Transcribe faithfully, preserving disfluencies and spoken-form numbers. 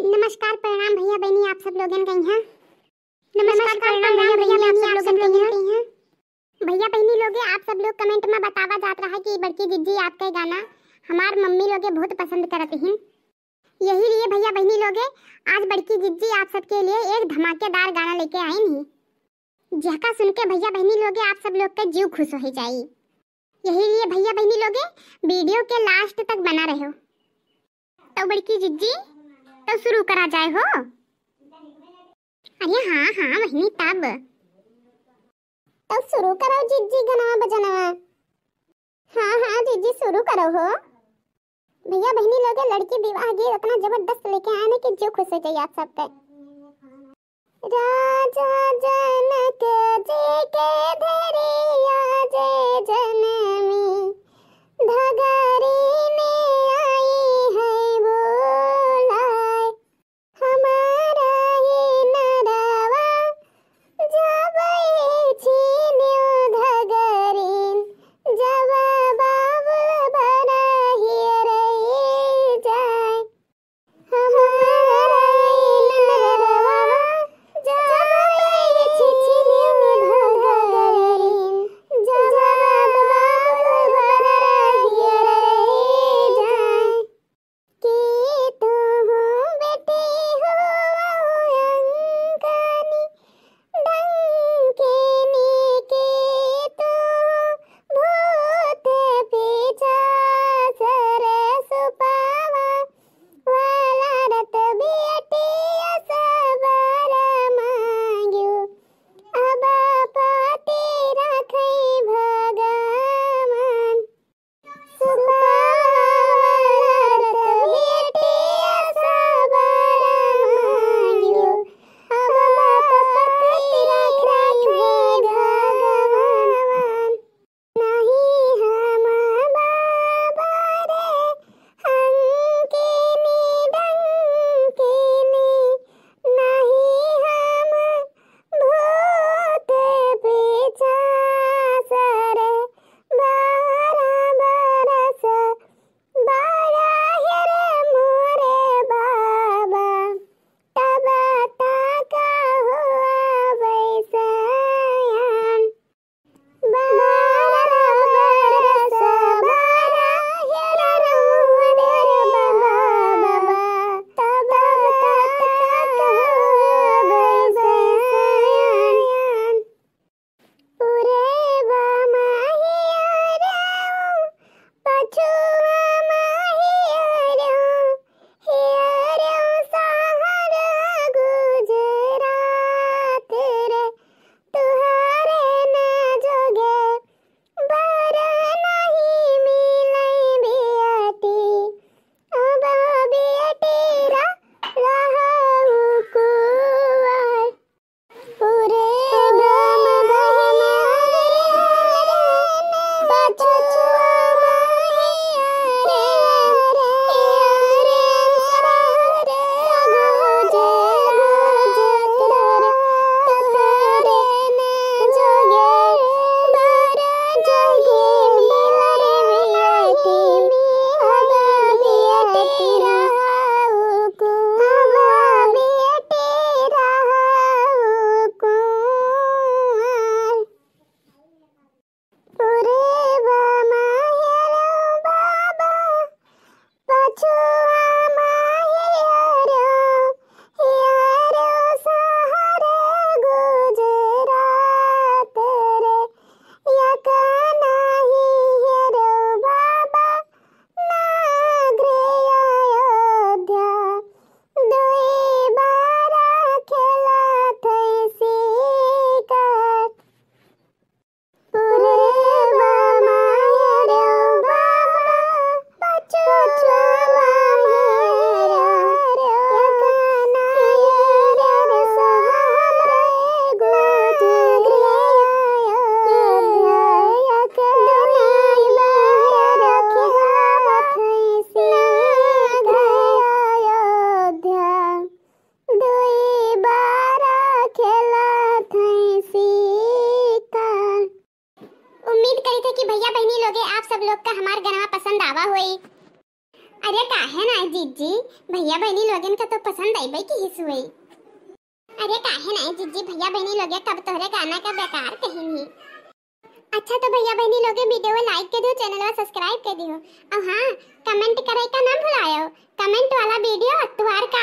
नमस्कार, प्रणाम भैया बहिनी, आप सब लोगन कइहाँ। नमस्कार, प्रणाम भैया बहिनी, आप सब लोगन कइहाँ। भैया बहिनी लोगे, आप सब लोग comment में बतावा जात रहा कि बड़की जिज्जी आपके गाना हमार मम्मी लोगे बहुत पसंद करत हिन। यही लिए भैया बहिनी लोगे, आज बड़की जिज्जी आप सबके लिए एक धमाकेदार गाना लेके आइन ही, जेका सुन के भैया बहिनी लोगे आप सब लोग के जीव खुश हो जाई। यही लिए भैया बहिनी लोगे, video के last तक बना रहो। तो बड़की जिज्जी, तो शुरू करा जाए हो। अरे हाँ हाँ बहिनी, तब तो शुरू करो जिज्जी गनवा बजनवा। हाँ हाँ जिज्जी, शुरू करो हो। भैया बहिनी लोगे, लड़की विवाह गीत इतना जबरदस्त लेके आए हैं कि जो खुश हो जाइए आप सबके। राजा जनक जी के धरिया जे जनमी, धगरी में आई है बोलाए। हमारा ये नरवा जब ये छीन्यो धगरीन, जब बाबुल बड़ा हियरई जाए। हमारा ये नरवा जब ये छीन्यो धगरीन, जब बाबुल बड़ा हियरई जाए। कि तू बेटी हो अंगनी डंकिनी, कि तू भूत पिशाच रे सुपावा वाला रत बियटिया सबर मांग्यो, अब पति राखै भगवान। भूत पिशाच रे बारह बरस बड़ा हेर मोरे बाबा, तब तक हुआ बैसयान। बारह बरस बड़ा हेर मोरे बाबा, तब तक हुआ बैसयान। पूरब मा हियरौ, पछुआ मा हियरौ, हियरौ सहर गुजरात रे, तुहरे न जोगे बर नाहीं मिलै बियटी, अब बियटी रा-, रहौ कुआर। पूरब मा हेरौ बाबा, पछुआ मा हेरौ, हेरौ सहर गुजरात रे, यक नाहीं हेरौ बाबा, नागर अयोध्या, दुई बार खेलत है शिकार। पूरब मा हेरौ बाबा, पछुआ मा हेरौ, यक नाहीं हेरौ सहर गुजरात रे, यक नाहीं हेरौ खेलत है शिकार। अयोध्या दुई बार खेलत है शिकार। उम्मीद करी थे कि भैया बहिनी लोगे आप सब लोग का हमार गनवा पसंद आवा होई। अरे काहे ना जीजी, भैया बहनी लोगन का तो पसंद अइबे किहिस हुए। अरे काहे ना जीजी, भैया बहनी लोगे कब तोहरे गाना का बेकार कहिन ही। अच्छा तो भैया बहनी लोगे video like कर दियो, channel subscribe कर दियो, और हाँ, comment करे का ना भुलायो। Comment वाला video तुहार का